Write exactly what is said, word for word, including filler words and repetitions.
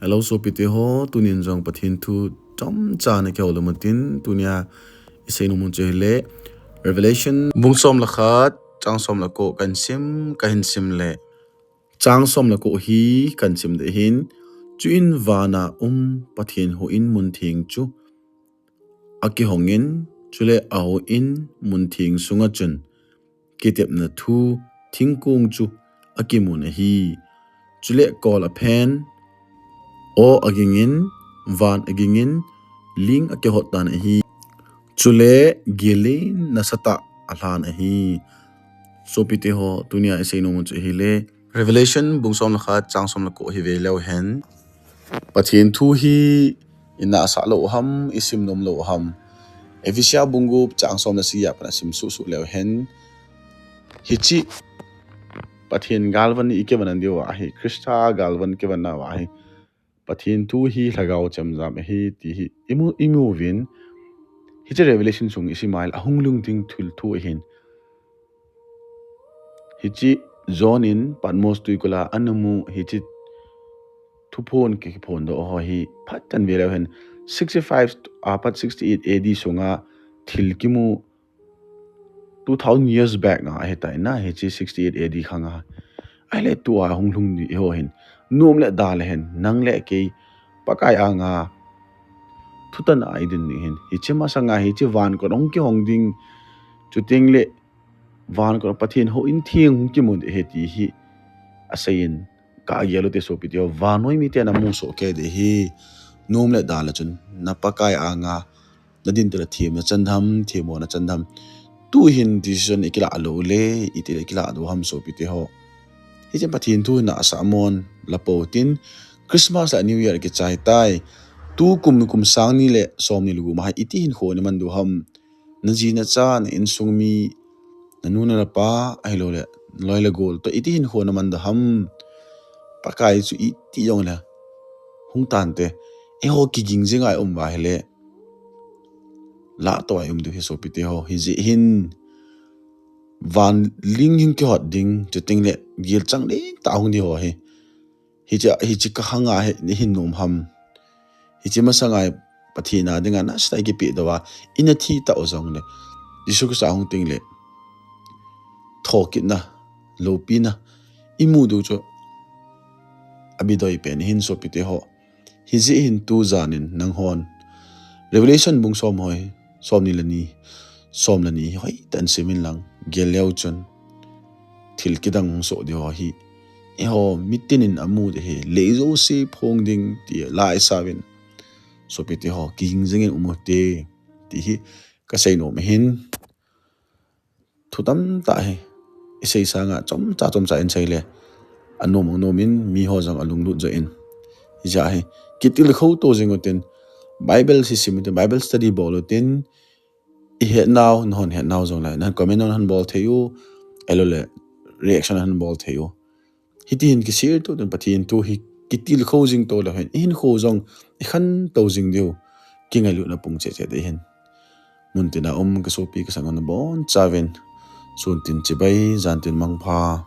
Hello, sopite ho, tunin jong Pathen thu chomcha na kihoulim utin, tunia isei nom u chu ahile, Revelation bung som le khat, chang som le ko kahin sim, kahin sim le. Chang som le ko hi kahin sim ding ahin, chuin vana um Pathen houin mun theng chu akihongin, chule ahouin mun theng sunga chun kitepna thu thingkong chu akimun ahi. Chule kol aphen, aw agingin, van agingin, ling akihot tan ahi. Chule gilin nasatah alhan ahi. Sopite ho, tunia isei nom u chu ahile, Revelation bung som le khat, chang som le ko hi ve leu hen, Pathen thu hi ina asah lou ham, isim nom lou ham. Ephesia bung gup, chang som le sagi a pat asim suhsuh leu hen, hiche Pathen galvan i kivan diu ahi, Christa galvan kivan na ahi. Pathen thu hi lhagao chemjam ahi ti hi imu, imu uvin. Hiche Revelation sung isim a ahung lhung ding thil thu ahin. Hiche John in Patmos tuikol a ana mu hiche thuphon kiphondoh ho hi phatah in ve leu hen, sixty-five apat sixty-eight A D sunga thil kimu two thousand years back a ahitai na, hiche sixty-eight A D khang a. Ahile tua hung lhung ding ho hin, nom le da le hen, nang le kei Pakai anga thutan a idin ding ahin. Hiche masanga hiche van kon hung kihong ding, chuteng le van kon Pathen houin theng hung kimu ding ahi ti hi aseiyin, kagel u te sopite ho, vannoi miten amu soh kei ding ahi. Nom le da le chun na Pakai anga nadin tah le themna chan ham, themmona chan ham. Tuhin decision ikilah lou le, iti le ikilah diu ham sopite ho. Hiche Pathen thu ina asah mon la pou tin, Christmas le New Year kichai tai. Tukum kum sang ni le som ni le gup ma hi iti hinkho naman diu ham. Naji nacha, na insung mi, nanu napa, ahilou le naloi le gol toh iti hinkho naman diu ham. Pakai chu iti jong le hung tante. Eiho kiging jing a i um uva ahile, lah toh a i um diu ahi sopite ho. Hijeh hin van ling hin kihot ding, chuteng le gilchang ding tah hung ding ho hi. Hiche, hiche ka hanga hi, ihin nom ham. Hiche masanga Pathen a dinga nasatah a ikipe diu a, ina thi tah u jong le, Jesu Christa hung teng le thokitna, loupina imu diu chu abidoi pen ahin sopite ho. Hijeh hin tujan in nanghon Revelation bung som hoi, som ni le ni, som le ni hoitah in sim in lang, gel leu chun thil kidang hung soh ding ho hi eiho mitin in amu ding ahi, lei jouse phong ding ti la isah uvin. Sopite ho, kiging jing in um u te ti hi kasei nom ahin. Thu tamtah hi isei sanga chomcha chomcha in sei le, anom anom in miho jong alunglut jo in. Hijeh hin kitilkhou to jing utin, Bible hi sim utin, Bible study bol utin, ihet nau, nahon het nau jong le, nahin comment nahin bol thei u, ahilou le reaction nahin bol thei u. Hiti hin kisei to tin Pathen thu hi kitilkhou jing to leu hen, ihinkho jong ikhantou jing diu kingailutna pung cheh cheh ding ahin. Muntina um kasopi kasangho nabonchauvin, sun tin chibai, jan tin mangpha.